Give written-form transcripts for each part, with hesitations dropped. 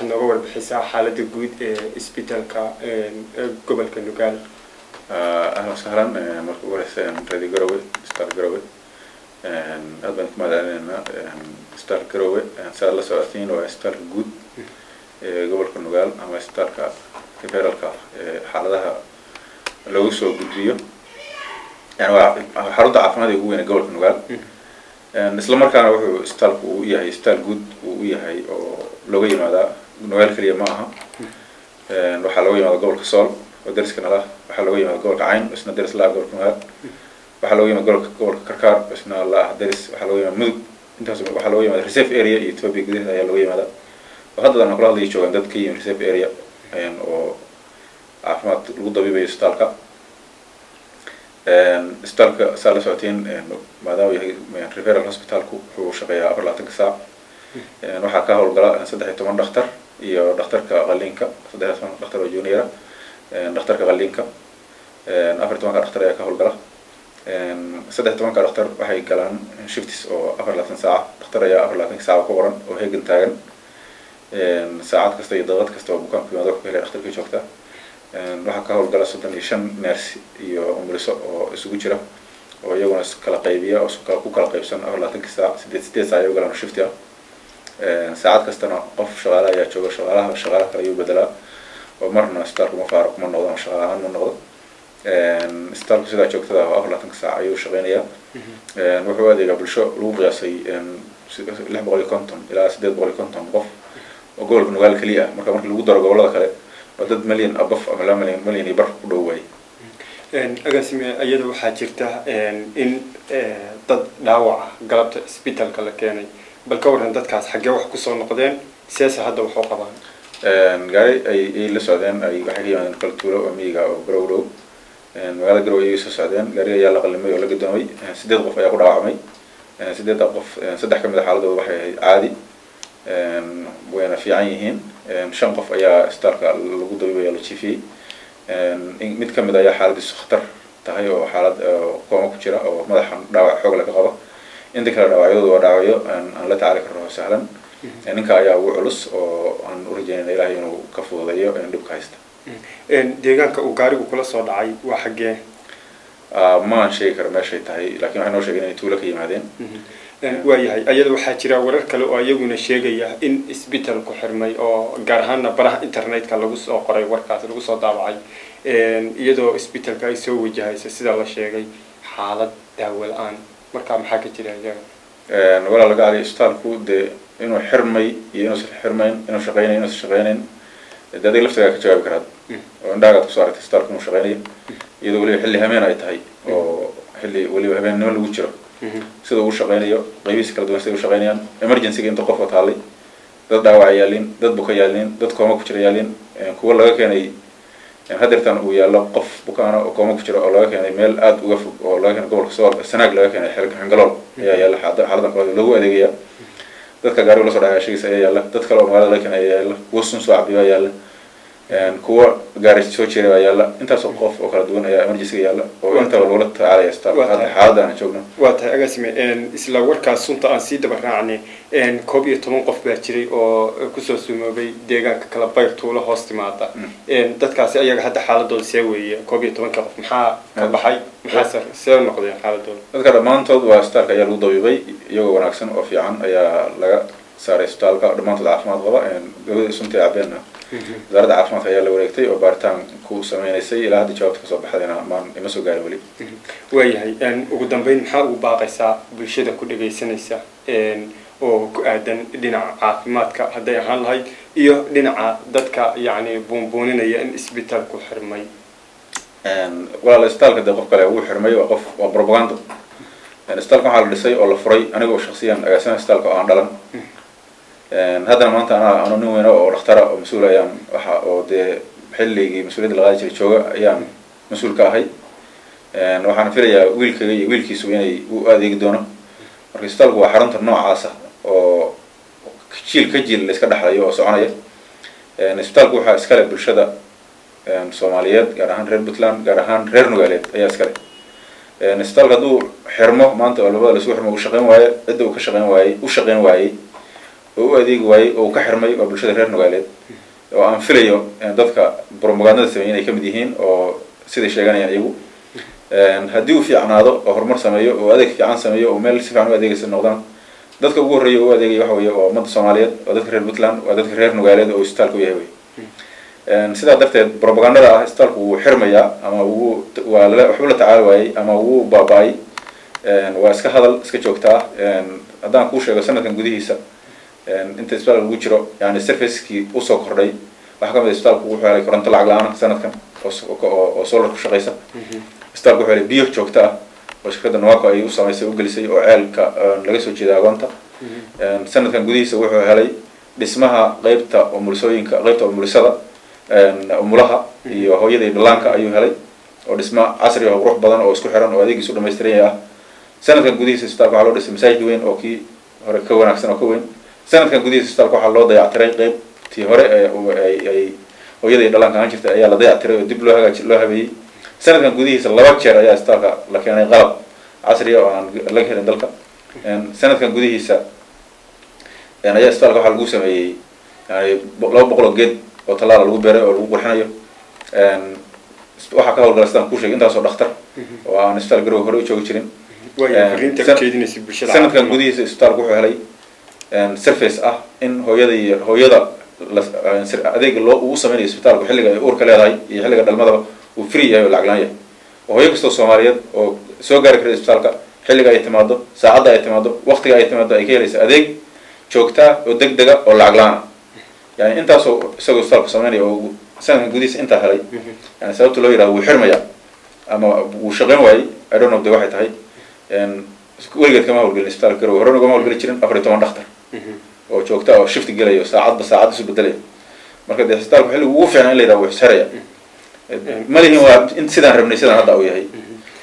Nooga warbixisaa xaaladda guud ee isbitaalka gobolka Nugaal. Ahlan wasahlan. Marka ugu horeysa, Radio Garowe, Isbitaalka Garowe aad baan ku mahadcelinaynaa. Isbitaalka Garowe, si aad la socotiin, waa isbitaalka guud ee gobolka Nugaal ama isbitaalka referalka ee xaaladaha loogu soo gudbiyo, yani waa xarunta caafimaad ee ugu weyn ee gobolka Nugaal. Isla markaana wuxuu isbitaalku uu yahay isbitaal guud uu u yahay oo looga yimaadaa Nugaal keliya ma aha. Waxaa looga yimaada gobolka Sool oo dariska nala, waxaa looga yimaada gobolka Cayn oo isna daris la ah gobolka Nugaal, waxaa looga yimaada gobolka Karkaar oo isna la ah daris, waxaa looga yimaada Mudug, intaas waxaa looga yimaada reserve area iyo Ethiopia gudaheeda ayaa looga yimaada, oo haddadan aan kula hadlaya joogaan dad ka yimi reserve area oo caafimaad lagu dabiibayo isbitaalka. Isbitaalka, saa la socotiin, maadaama yahay referral hospitalku, wuxuu shaqeeyaa 24-ka saac. Waxaa ka howlgala 13 dhakhtar iyo dhakhtarka qaliinka, 13 dhakhtar oo junior, dhakhtarka qaliinka, 14-ka dhakhtar ayaa ka howlgala. 13-ka dhakhtar waxay galaan shifts oo 24 saaca. Dhakhtar ayaa 24-ka saaca ku qoran oo heegan taagan, saacad kasta iyo daqiiqad kasta oo bukaanku yimaado ku helaya dhakhtarkii joogta. Waxaa ka howlgala 35 nurse iyo umuliso oo isugu jira, oo iyaguna iskala qaybiya oo ku kala qaybsan 24-kii saac, sideed sideed saac ay u galaan oo shifti ah. Saacad kastana qof shaqaale ayaa jooga, shaqaalaha shaqaalaha kale ayuu bedelaa oo marna isbitaalku ma faaruq ma noqdo ama shaqaale ahaan ma noqdo. Isbitaalku sidaa joogtada ah oo 24-ka saac ayuu shaqeynayaa. Wuxuu adeegaa bulsho lagu qiyaasay 650 ilaa 850 qof oo gobolka Nugaal keliya ah. Marka lagu daro gobolada kale, waa dad milyan above ama 2 milyan, milyan iyo bar ku dhow waay. Agaasime, iyada waxaa jirta in dad dhaawaca galabta isbitaalka la keenay. Bal ka warran dadkaas, xaggee wax kusoo noqdeen, seese hadda wax u qabaan? Gaari ay la socdeen ay waxay ka yimaadeen kala tuulo oo miyiga oo Garow dhow, magaalada Garow ayay soo socdeen. Gaariga ayaa la qalimay oo la gadoomay. Sideed qof ayaa ku dhaawacmay. Sideedda qof, saddex ka mid a xaaladooda waxay ahayd caadi, wayna fiican yihiin. Shan qof ayaa isbitaalka lagu dabibaya, la jiifiyey. Mid ka mid ayaa xaaladiisu khatar tahay oo xaalad kooma ku jira oo madaxa dhaawac xoog leh ka qaba. Inta kale dhaawacyadoodu waa dhaawacyo aan la tacaali karno oo sahlan. Ninka ayaa ugu culus oo aan u rajeynayna Ilahay inuu ka fududeeyo dhibka haysta. Deegaanka uu gaarigu kula soo dhacay waa xaggee? Maan sheegi karo meeshay tahay, lakin waxay noo sheegeen inay tuulo ka yimaadeen. Waayahay. Ayada waxaa jira warar kale oo iyaguna sheegaya in isbitaalku xirmay, oo gaar ahaana baraha internetka lagu soo qoray warkaas, lagu soo daabacay, iyadoo isbitaalka ay soo wajahayso, sida la sheegay, xaalad daawo la-aan. Marka maxaa ka jira iyaga? Walaa laga caliyo, isbitaalku dee inuu xirmay iyo inuusan xirmayn, inuu shaqeynayo inuusan shaqeynayn, dee adiga laftigaa ka jawaabi karaad oo indhahagaad kusoo aragtay isbitaalku inuu shaqeynayo, iyadoo weliba xilli habeen ay tahay oo xilli weliba habeennimo lagu jiro, sida uu shaqeynayo, qaybihiisa kala duwan siday u shaqeynayaan, emergency-ga inta qof oo taallay, dad dhaawac yaalin, dad buka yaalin, dad kooma ku jira yaalin, kuwa laga keenay hadeertan uu yaallo qof bukaana oo kooma ku jira oo laga keenay meel aada uga fog, oo laga keenay gobolka Sool, Sanaag laga keenay, Xingalool ayaa yaalla. Xaaladan kale loogu adeegaya dadka gaariga lasoo dhacay sheegaysa ayaa yaalla, dad kale oo magaalada laga keenay ayaa yaalla, kuwa sun soo cabiya ayaa yaalla, kuwa gaari soo jeeray baa yaalla. Intaasoo qof oo kala duwan ayaa emergency-ga yaalla oo intaba lagula tacaalaya isbitaalka hadda xaaladda aan joogno. Waa tahay, agaasime. Isla warkaas sunta aan sii daba raacnay, 11 qof baa jiray oo kusoo sumoobay deegaanka kala Bayr, tuulo hoos timaada. Dadkaasi ayaga hadda xaaladooda see weeye? 11-ka qof maxaa ka baxay, maxaa see noqdeen xaaladooda? Dadka dhammaantood waa isbitaalka ayaa lagu dabiibay, iyagoo wanaagsan oo fiican ayaa laga saaray isbitaalka, dhammaantood caafimaad qaba. Gabadii suntii cabeenna wasaaradda caafimaadka ayaa la wareegtay oo baaritaan ku sameynaysay. Ilaa hadda jawaabta kasoo baxdayna maan ima soo gaarin weli. Waayahay. Ugu dambeyn, maxaa ugu baaqaysaa bulshada ku dhagaysanaysa oo ku aadan dhinaca caafimaadka hadday ahaan lahayd iyo dhinaca dadka yacni buunbuuninaya in isbitaalku xirmay? Walaal, isbitaalka dee qof kale wuu xirmay waa qof waa propaganda. Isbitaalka waxaa la dhisay oo la furay anigoo shaksiyan agaasimaha isbitaalka oo aan dhalan. Haddana maanta anaa ano nin weyne oo dhakhtara oo mas-uul ayaan waxa oo dee xilligii mas-uuliyadda la qaadi jiray jooga ayaan mas-uul ka ahay. Waxaan filayaa wiilkaga iyo wiilkiisuba inay u adeegi doono. Marka isbitaalku waa xarunta noocaasa oo jiil ka jiil la iska dhexlayo oo soconaya. Isbitaalku waxaa iskale bulshada. Soomaaliyeed, gaar ahaan reer Puntland, gaar ahaan reer Nugaaleed ayaa iskale. Isbitaalka hadduu xirmo maanta oo labada lasugu xirmo, uu shaqeyn waayo, cidda uu ka shaqeyn waayey, u shaqeyn waayey oo u adeegi waayey oo uu ka xirmay waa bulshada reer Nugaaleed, oo aan filayo dadka propagandada sameeyey inay kamid yihiin oo siday sheeganayaan iyagu. Haddii uu fiicnaado oo horumar sameeyo oo adeeg fiican sameeyo oo meel si fiican u adeegaysa noqdaan, dadka ugu horreeya u adeegaya waxa weeye waa ummadda Soomaaliyeed, waa dadka reer Puntland, waa dadka reer Nugaaleed oo isbitaalka u yahay wey. Sidaa darteed propagandada ah isbitaalku wuu xirmayaa ama wuu waa lala waxba la tacaali waayey ama wuu baaba-ay waa iska hadal iska joogtaa. Haddaan kuu sheego, sanadkan gudihiisa inta isbitaalka lagu jiro, yani servicekii usoo kordhay waxaa kamid ah isbitaalku wuxuu helay koronto lacag la-aan sanadkan oo solar ku shaqeysa. Isbitaalku wuxuu helay biyo joogto ah oo shirkadda Nowaco ay u samaysay, u gelisay oo ceelka laga soo jeeda agoonta. Sanadkan gudihiisa wuxuu helay dhismaha qeybta umulisooyinka, qeybta umulisada, umulaha iyo hooyada iyo dhallaanka ayuu helay, oo dhisma casri oo qurux badan oo isku xiran oo adeegiisu dhamaystiran yahay ah. Sanadkan gudihiisa isbitaalka waxaa loo dhisay masaajid weyn oo kii hore ka wanaagsan oo ka weyn. Sanadkan gudihiisa isbitaalka waxaa loo dayactiray qeybtii hore ee ay hooyada iyo dhallaanka ahaan jirtay ayaa la dayactiray oo dib loo hagaaji, loo habeeyey. Sanadkan gudihiisa 2 jeer ayaa isbitaalka la keenay qalab casriya oo aan laga helin dalka. Sanadkan gudihiisa ayaa isbitaalka waxaa lagu sameeyey yani 200 oo geed oo tallaala lagu beeray oo lagu qurxinayo. Waxaa ka hawlgala, sidaan kuu sheegay, intaasoo dhakhtar oo aan isbitaal Garowe hore u joogi jirin. Sanadkan gudihiisa isbitaalku wuxuu helay service ah in hooyada iyo hooyada adeega loo uu sameynayo isbitaalku xilliga ay uurka leedahay iyo xilliga dhalmadaba uu free yahay oo lacag laan yahay, oo hooyo kastoo Soomaaliyeed oo soo gaari kara isbitaalka xilliga ay timaado, saacadda ay timaado, waqtiga ay timaado, ay ka helaysa adeeg joogtaa oo deg dega oo lacag laan ah. Yani intaasoo isagoo isbitaalku sameynaya oo sanadkan gudihiisa intaa helay, yani sababta loo yidhahdo wuu xirmaya ama wuu shaqeyn waayey, I don't know de waxay tahay. Weligeed kama hawlgelin isbitaalka Garowe, horena ugama hawlgeli jirin 14 dhakhtar oo joogta oo shift gelayo, saacadba saacad isu bedelaya. Marka dee isbitaalku xilligu ugu fiican in la yidhahdo wuu xiraya ma lihin, waa in sidaan rabnay sidaan hadda uu yahay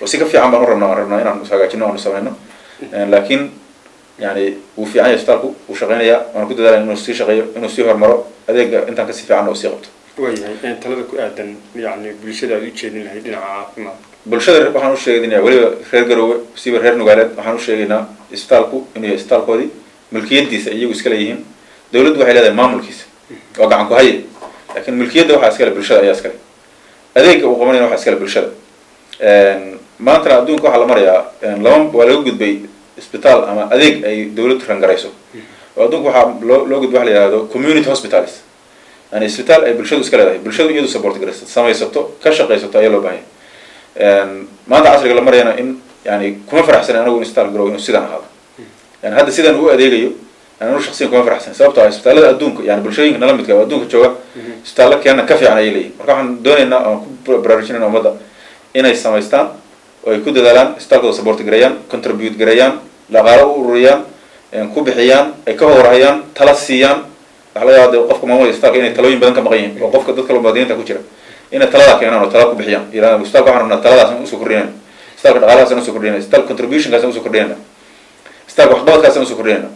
oo si ka fiican baan u rabnaa, aan rabnaa inaan hagaajino, aanu sameyno, laakiin yani wuu fiican yahay isbitaalku, wuu shaqeynayaa, waana ku dadaalaya inuu sii shaqeeyo, inuu sii horumaro, adeega intaan kasii fiicanna uu sii qabto. Waayahay, talada ku aadan yani bulshada aad u jeedin lahayd dhinaca caafimaadka? Bulshada waxaan u sheegaynaa, weliba reer Garowe, siiba reer Nugaaleed, waxaan u sheegaynaa isbitaalku inuu yahay isbitaalkoodii, milkiyadiisa iyagu iska leeyihiin. Dawladdu waxay leedahay maamulkiisa oo gacan ku haye, laakiin milkiyadda waxaa iskale bulshada ayaa iskale, adeega uu qabanayna waxaa iskale bulshada. Maantana adduunka waxaa la marayaa lama waa laga gudbay isbitaal ama adeeg ay dawladdu rangarayso, oo adduunka waxaa loo gudbay waxa la yihahdo community hospitals, yani isbitaal ay bulshadu iska leedahay, bulshadu iyadu support garaysato, samaysato, ka shaqaysato ayaa loo baahan yahay. Maanta casriga la marayana in yani kuma faraxsanin anagu in isbitaalka Garowe inuu sidaan ahaado, yani hadda sidaan uu adeegayo, yani anu shaksiyan kuma faraxsan, sababtoo ah isbitaalada adduunka, yani bulshooyinka nala midka oo adduunka jooga, isbitaallo keena ka fiican ayay leeyihin. Marka waxaan doonaynaa oon ku baraarujinayna ummadda inay samaystaan oo ay ku dadaalaan isbitaalkooda, support gareeyaan, contribute gareeyaan, dhaqaalo u ururiyaan, ku bixiyaan, ay ka horhayaan, tala siiyaan. Waxaa laga yaabaa dee qofka maamulaya isbitaalka inay talooyin badan ka maqan yihiin oo qofka dadka muwaadiniinta ku jira inay taladaa keenaan oo tala ku bixiyaan, yirahdaan isbitaalka waxaan rabnaa taladaasaan usoo kordhinayna, isbitaalka dhaqaalahaasaan usoo kordhinayna, isbitaalka contributionkaasaan usoo kordhinayna, isbitaalka waxqabadkaasaan usoo kordhinayna.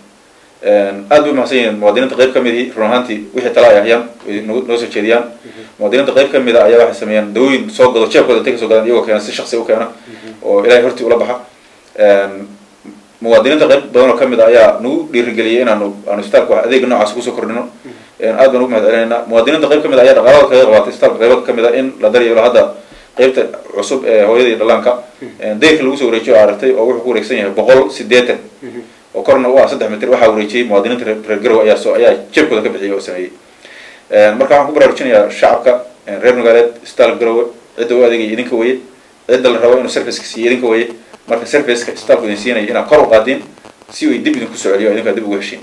Aad bay umahadsan yihiin muwaadiniinta qayb ka midii, run ahaantii wixii tala ay hayaan way noo soo jeediyaan. Muwaadiniinta qayb ka mida ayaa waxay sameeyaan dawooyin soo gado, jeebkooda intay kasoo gadaan iyagoo keena, si shaksi u keena oo Ilahay hortii ula baxa. Muwaadiniinta qayb badan oo kamid a ayaa nagu dhiirigeliyay inaanu aanu isbitaalka wax adeega noocaas kusoo kordhino, aad baan ugu mahad celinaynaa. Muwaadiniinta qayb kamid a ayaa dhaqaalada kaga qabatay isbitaalka qaybo kamid a in la daryeelo. Hadda qaybta cusub ee hooyada iyo dhallaanka deyrka lagu soo wareejiyo oo aragtay oo wuxuu ku wareegsan yahay 180 oo korna u ah 3 mitir, waxaa wareejiyey muwaadiniinta reer Garowe ayaa soo ayaa jeebkooda ka bixiyay oo sameeyey. Marka waxaan ku baraarujinayaa shacabka reer Nugaaleed, isbitaalka Garowe cidda u adeegaya idinka weye, cidda la rabo inuu serviceka siiyo idinka weye. Marka serviceka isbitaalku idin siinaya inaad kor u qaadiin si uu dib idinku soo celiyo, idinkaa dib ugu heshiin.